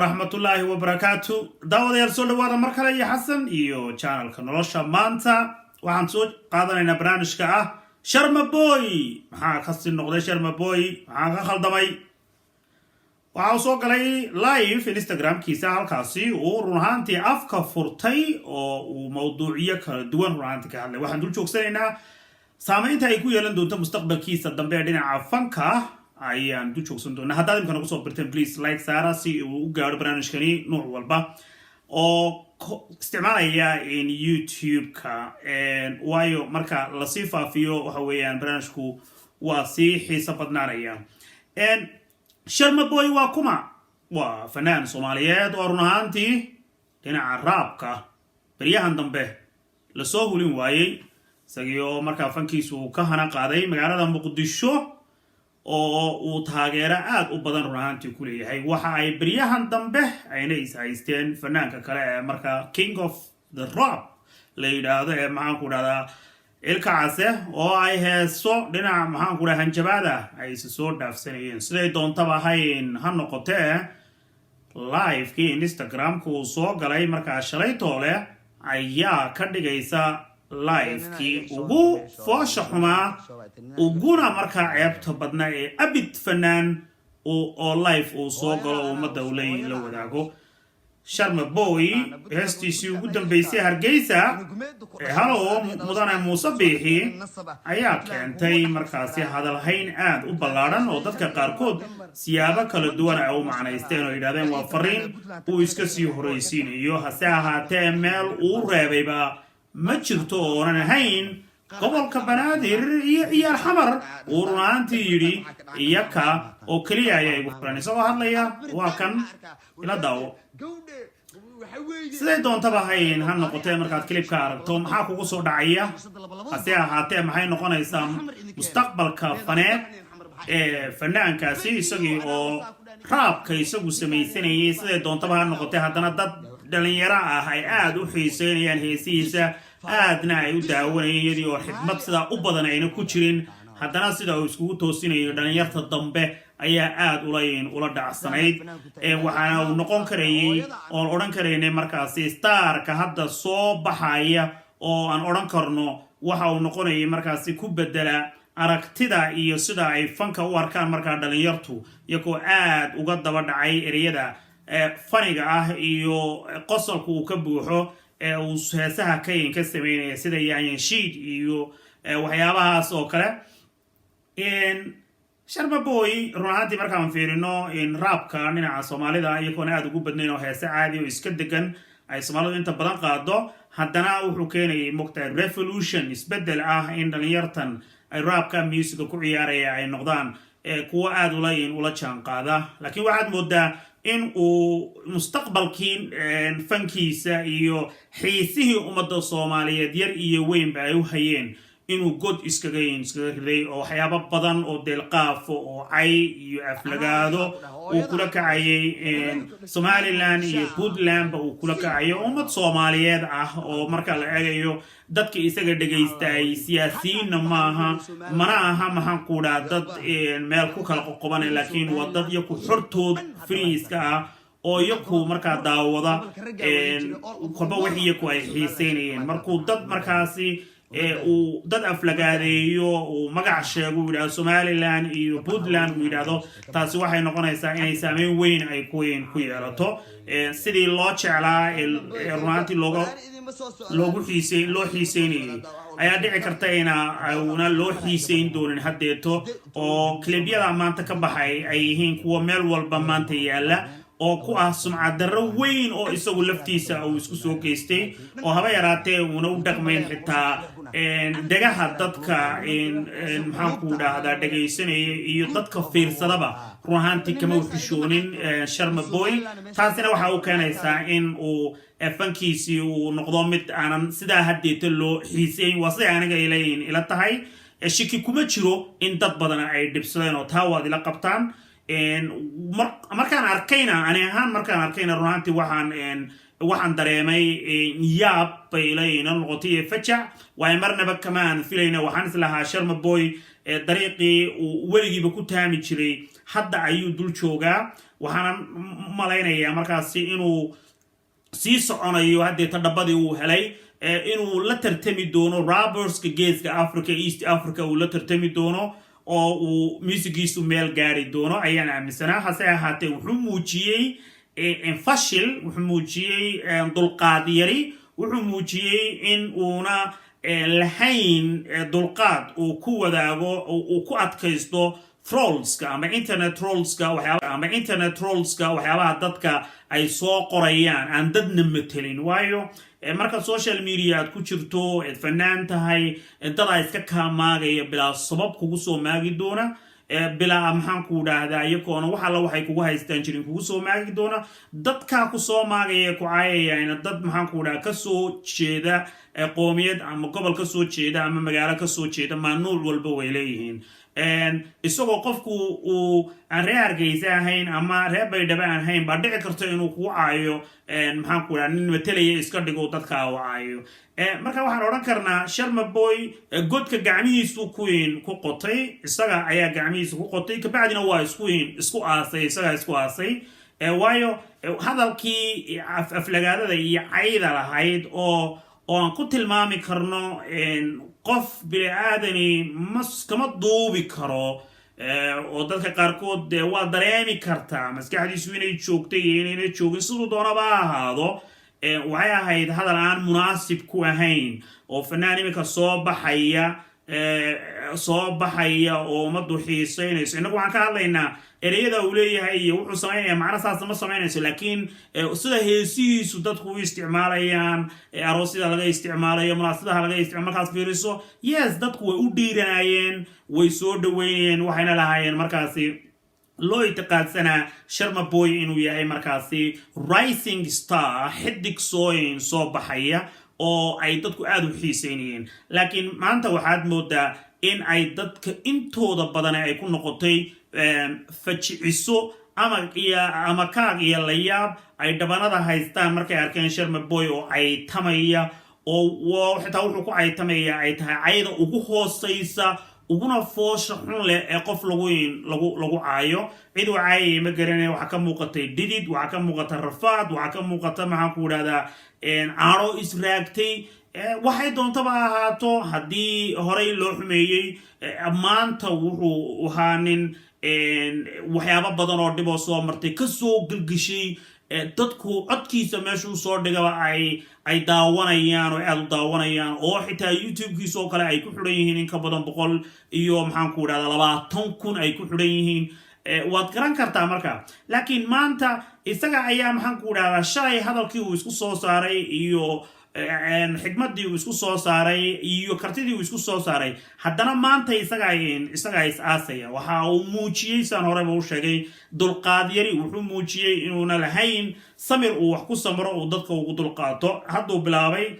Raxmatullaahi wabarakaatu. Daawadayaal, soo dhawaada mar kale iyo Xasan iyo channelka Nolosha Maanta. Waxaan soo qaadanaynaa barnaamijka ah Sharma Boy. Maxaa kasii noqday Sharma Boy? Maxaa ka khaldamay? Waxa uu soo galay live Instagramkiisa, halkaasi uu run ahaantii afka furtay oo uu mawduucyo kala duwan run ahaantii ka hadlay. Waxaan dul joogsanaynaa saameynta ay ku yeelan doonto mustaqbalkiisa dambe ee dhinaca fanka ayaan dul joogsan doonaa. Haddaad imka nagu soo birteen, please like saara si uu u gaadho barnaamijkani nuuc walba oo isticmaalaya YouTube-ka, waayo marka lasii faafiyo waxa weeyaan barnaamijku waa sii xiiso badnaanaya. Sharma Boy waa kuma? Waa fanaan Soomaaliyeed oo run ahaantii dhinaca rapka beryahan dambe lasoo hulin waayey, isagii oo markaa fankiisu uu ka hana qaaday magaalada Muqdisho oo uu taageero aada u badan run ahaantii ku leeyahay. Waxa ay beryahan dambe ayna is haysteen fanaanka kale ee markaa King of the Rap la yidhaahdo ee, maxaanku dhahdaa, Ilka Case, oo ay heeso dhinaca, maxaanku dhaha, hanjabaada ay isa soo dhaafsanayeen. Siday doontaba hayn ha noqotee, livekii Instagramka uu soo galay markaa shalay toole ayaa ka dhigaysa livekii ugu foosha xumaa uguna markaa ceebta badna ee abid fanaan oo live uu soo galo ummadda uu la wadaago. Sharma Boy heestiisii ugu dambeysay Hargeysa ee "Halow Mudane Muuse Biixi" ayaa keentay markaasi hadalhayn aada u ballaadhan oo dadka qaarkood siyaabo kala duwan ay u macnaysteen oo yidhahdeen waa fariin uu iska sii horraysiinayo. Hase ahaatee, meel uu reebayba ma jirto oonan ahayn gobolka Banaadir iyo ciyaar Xamar uu run ahaantii yidhi iyaka oo keliya ayaa igu filan. Isagoo hadlaya waa kan, ila daawo. Siday doontaba hayn ha noqotee, markaad clipka aragto maxaa kugu soo dhacaya? Hase ahaatee, maxay noqonaysaa mustaqbalka faneed ee fanaankaasi, isagii oo rapka isagu samaysanayay? Siday doontaba ha noqotee, haddana dad dhalinyaro ah ay aada u xiiseynayaan heesihiisa, aadna ay u daawanayeen, iyadii oo xikmad sidaa u badan ayna ku jirin, haddana sida uu iskugu toosinayo dhalinyarta dambe ayaa aada ula dhacsanayd. Waxaana uu noqon karayay oon odhan karaynay markaasi starka hadda soo baxaya oo aan odhan karno waxa uu noqonayay markaasi ku bedela aragtida iyo sida ay fanka u arkaan markaa dhalinyartu, iyagoo aada uga daba dhacay ereyada faniga ah iyo qosolka uu ka buuxo ee uu heesaha kayin ka sameynaya, sida yaanyanshiid iyo waxyaabahaas oo kale. Sharma Boy run ahaantii markaan fiirino rapka dhinaca Soomaalida, iyagoona aada ugu badnayn oo heese caadi oo iska degan ay Soomaalidu inta badan qaado, haddana wuxuu keenayay mogtahay revolution, isbedel ah in dhalinyartan ay rapka musica ku ciyaaraya ay noqdaan kuwo aada ula jaan qaada. Laakiin waxaad moodaa in uu mustaqbalkii fankiisa iyo xiisihii ummadda Soomaaliyeed yar iyo weynba ay u hayeen inuu god iskaga riday, oo waxyaabo badan oo deelqaafo oo cay iyo aflagaado uu kula kacayay Somaliland iyo Puntlandba uu kula kacayo ummad Soomaaliyeed ah, oo marka la eegayo dadka isaga dhagaystay siyaasiyiinna maaha, mana aha, maxaan ku dhaha, dad meel ku kala qoqobanay, laakiin waa dad iyaku xortood freeiska ah oo iyaku markaa daawada kolba wix iyaku ay xiiseynayeen. Markuu dad markaasi uu dad aflagaadeeyo, uu magac sheego, uu yidhahdo Somaliland iyo Puntland uu yidhaahdo, taasi waxay noqonaysaa inay saameyn weyn ay ku yeelato sidii loo jeclaa ee runaantii looga loogu xiisey loo xiiseynayay. Ayaa dhici karta ina una loo xiiseyn doonin haddeeto, oo clipyada maanta ka baxay ay yihiin kuwa meel walba maanta yaalla oo ku ah sumcad darro weyn oo isagu laftiisa uu isku soo geystay, oo haba yaraatee uuna u dhaqmayn xitaa dhegaha dadka, maxaanku dhahdaa, dhegaysanaya iyo dadka fiirsadaba. Run ahaantii kama u xishoonin Sharma Boy. Taasina waxa u keenaysaa in uu fankiisii uu noqdo mid aanan sidaa haddeeta loo xiiseyn. Waa siday aniga ila tahay. Shiki kuma jiro in dad badan ay dhibsadeen oo taa waad ila qabtaan. Markaan arkayna, ani ahaan markaan arkayna, run ahaantii waxaan Waxaan dareemay yaab bay ila noqotay iyo fajac, waayo marnaba kama aan filayna. Waxaan islahaa Sharma Boy dariiqii uu weligiiba ku taami jiray hadda ayuu dul joogaa. Waxaanan malaynayaa markaasi inuu sii soconayo haddeeta dhabadii uu helay, inuu la tartami doono rapperska Geeska Africa, East Africa uu la tartami doono oo uu musigiisu meel gaari doono ayaan aaminsanaa. Hase ahaatee, wuxuu muujiyey fashil, wuxuu muujiyey dulqaad yari, wuxuu muujiyey in uuna lahayn dulqaad uu ku wadaago, uu ku adkaysto trollska ama internet trollska, ama internet trollska, waxyaabaha dadka ay soo qorayaan aan dadna matelin. Waayo, marka social media aad ku jirto, eed fanaan tahay, dadaa iska kaa maagaya, bilaa sabab kugu soo maagi doona, bilaa, maxaan ku idhaahdaa, iyagoona wax alla waxay kugu haystaan jirin kugu soo maagi doona. Dadkaa ku soo maagaya, ku caayayana, dad, maxaan ku idhaha, kasoo jeeda qoomiyad ama gobol kasoo jeeda ama magaalo kasoo jeeda, maanuul walba way leeyihiin. Isagoo qofku uu aan reer Hargeysa ahayn ama reer Baydhabo aan ahayn baa dhici karto inuu kugu caayo, maxaan ku idhaha, nin matelaya iska dhigo dadka u caayo. Marka waxaan odhan karnaa Sharma Boy godka gacmihiisu kuin ku qotay, isaga ayaa gacmihiisa ku qotay, kabacdina waa isku aasay, isagaa isku aasay. Waayo, hadalkii aflagaadada iyo cayda lahayd oo aan ku tilmaami karno qof bini-aadani ma kama duubi karo, oo dadka qaarkood dee waa dareemi kartaa maskaxdiisu inay joogtay iyo inayna joogin, siduu doonaba ha ahaado. Waxay ahayd hadal aan munaasib ku ahayn oo fanaan iminka soo baxaya oo ummaddu xiisaynayso. Innagu waxaan ka hadlaynaa ereyada uu leeyahay iyo wuxuu samaynaya, macno saas ma samaynayso, laakiin sida heesihiisu dadku u isticmaalayaan, aroosyada laga isticmaalayo, munaasadaha laga isticmaalo, markaad fiiriso, yes, dadku way u dhiiranayeen, way soo dhaweynayeen, waxayna lahaayeen markaasi loo itiqaadsanaa Sharma Boy inuu yahay markaasi rising star, xidig sooyin soo baxaya oo ay dadku aada u xiiseynayeen. Laakiin maanta waxaad moodaa in ay dadka intooda badane ay ku noqotay fajiciso ama kaag iyo layaab ay dhabanada haystaan markay arkeen Sharma Boy oo caytamaya, oo xitaa wuxuu ku caytamaya ay tahay cayda ugu hoosaysa uguna foosha xun leh ee qof lagu caayo. Cid uu caayaya ma garanaya. Waxaa ka muuqatay dhidid, waxaa ka muuqata rafaad, waxaa ka muuqata, maxaan ku idhahdaa, caado israagtay. Waxay doontaba ahaato, haddii horey loo xumeeyey, maanta wuxuu ahaa nin waxyaabo badan oo dhiboo soo martay kasoo gelgeshay, dadku codkiisa meeshuu soo dhigaba ay daawanayaan oo aada u daawanayaan, oo xitaa YouTube-kiisa oo kale ay ku xidhan yihiin in ka badan boqol iyo, maxaan ku idhahda, 20,000 ay ku xidhan yihiin. Waad garan kartaa marka. Laakiin maanta isaga ayaa, maxaan ku idhahdaa, shalay hadalkii uu isku soo saaray iyo xikmaddii uu isku soo saaray iyo kartidii uu isku soo saaray, haddana maanta isagaa is aasaya. Waxa uu muujiyey, saan horeba u sheegay, dulqaad yari. Wuxuu muujiyey inuuna lahayn samir uu wax ku samro, uu dadka ugu dulqaato. Hadduu bilaabay.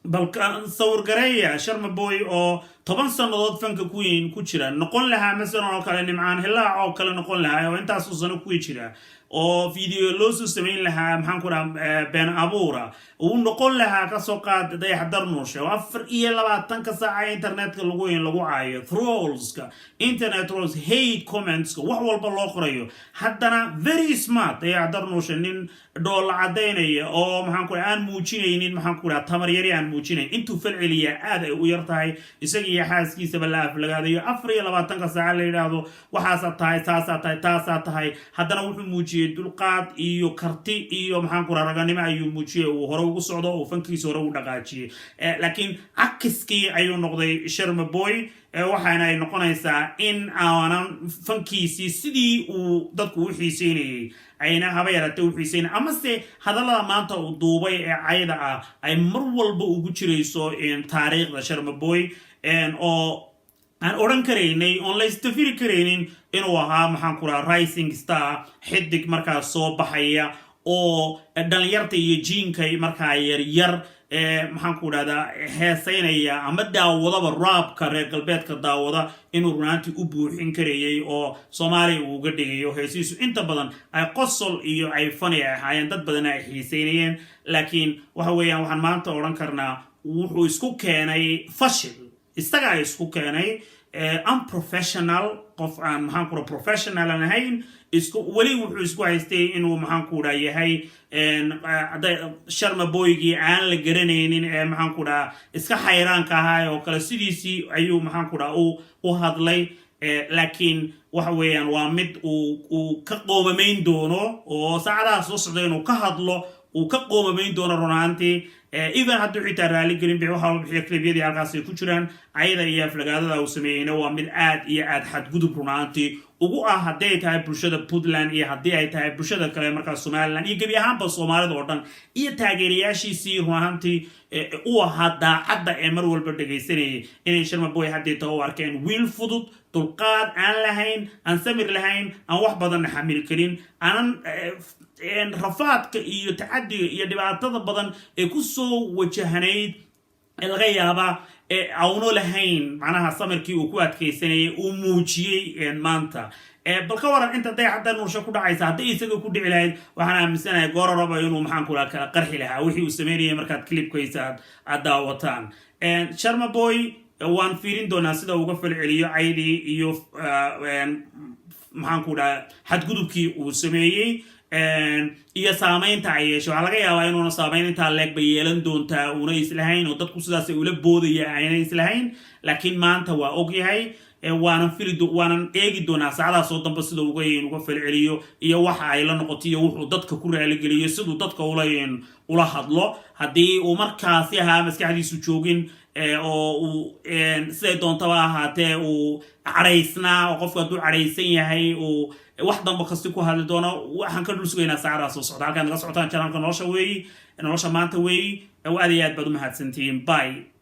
Bal sawir gareeya Sharma Boy oo 10 sannadood fanka queen ku jira, noqon lahaa masalan oo kale Nimcaan Hilaac oo kale noqon lahaa, oo intaasoo sano kuwii jira, oo video loo soo samayn lahaa, maxaan ku dhaha, been abuura uu noqon lahaa, kasoo qaad Dayax Darnuushe, oo 24-ka saaca internetka lagu caayo, trollska, internet trolls, hate commentska, wax walba loo qorayo. Haddana very smart Dayax Darnuushe, nin dhoolla cadaynaya oo, maxaan ku dhaha, aan muujinaynin, maxaan ku dhaha, tamaryari aan muujinayn, intuu falceliyaa aad ay u yar tahay. Isaga iyo xaaskiisaba la aflagaadayo, 24-ka saaca la yidhaahdo waxaasaa tahay, saasaa tahay, taasaa tahay, haddana wuxuu muujiyey dulqaad iyo karti iyo, maxaan ku dhaha, raganimo ayuu muujiyey, uu hore ugu socdo, uu fankiisa hore u dhaqaajiyey. Laakiin cakiskii ayuu noqday Sharma Boy. Waxaana ay noqonaysaa in aanan fankiisii sidii uu dadku u xiiseynayay ayna haba yaratay u xiiseynay, amase hadallada maanta uu duubay ee cayda ah ay mar walba ugu jirayso taariikhda Sharma Boy, oo aan odhan karaynay oon la istafiri karaynin inuu ahaa, maxaan ku raha, rising star, xidig markaas soo baxaya oo dhalinyarta iyo jiinka markaa yaryar. Maxaan ku dhahdaa, heesaynaya ama daawadaba rapka reer galbeedka daawada inuu runaantii u buuxin karayay oo Soomaaliya uu uga dhigayo. Heesihiisu inta badan ay qosol iyo ay funny ay ahaayeen, dad badan ay xiisaynayeen. Laakiin waxa weeyaan, waxaan maanta odhan karnaa wuxuu isku keenay fashil, isagaa isku keenay unprofessional, qof aan, maxaan ku dhaha, professional aan ahayn. Isku weli wuxuu isku haystay inuu, maxaan ku dhaha, yahay Sharma Boygii aan la garanaynin ee, maxaan ku dhaha, iska xayraanka ahaa oo kale. Sidiisii ayuu, maxaan ku dhaha, u hadlay. Laakiin waxa weeyaan waa mid uu ka qoomamayn doono oo saacadaha soo socda inuu ka hadlo uu ka qoomamayn doono runaantii. Even hadduu xitaa raali gelin bixi, waxaa bixiya clipyadii halkaas ay ku jiraan. Ayada iyo aflagaadada uu sameeyeyna waa mid aad iyo aad xadgudub runaantii ugu ah, haddii ay tahay bulshada Puntland iyo haddii ay tahay bulshada kale markaas Somaliland iyo gebi ahaanba Soomaalida oo dhan iyo taageerayaashiisii runaantii u ahaa daacadda ee mar walba dhegaysanayay, inay Sharma Boy haddeeta u arkeen wiil fudud, dulqaad aan lahayn, aan samir lahayn, aan wax badanna xamil karin, aanan rafaadka iyo tacadiga iyo dhibaatada badan ee kusoo wajahanayd laga yaabaa awno lahayn, macnaha samirkii uu ku adkaysanayay uu muujiyey maanta. Bal ka waran inta Dayaxda Nuursho ku dhacaysa hadday isaga ku dhici lahayd? Waxaan aaminsanahay gooraraba inuu, maxaan ku laha, kala qarxi lahaa wixii uu sameynayay markaad clipkaysa aad daawataan. Sharma Boy waan fiirin doonaa sida uga falceliyo caydii iyo, maxaan ku dhaha, xadgudubkii uu sameeyey iyo saamaynta ay yeeshay. Waxaa laga yaabaa inuuna saamayn intaa leegba yeelan doontaa uuna islahayn oo dadku sidaas ula boodaya ayna islahayn. Laakiin maanta waa ogyahay, waanan fili, waanan eegi doonaa saacadaha soo damba sida uga falceliyo iyo waxa ay la noqoto iyo wuxuu dadka ku raaligeliyo, siduu dadka ula hadlo. Haddii uu markaasi ahaa maskaxdiisu joogin oo uu siday doontaba ahaatee uu cadhaysnaa, oo qofku hadduu cadhaysan yahay uu wax damba kasti ku hadli doono, waxaan ka dhul sugaynaa saacadaha soo socda. Halkaad naga socotaan channelka Nolosha weeyi, Nolosha Maanta weeyi. Aad iyo aad baad u mahadsantihiin. Bye.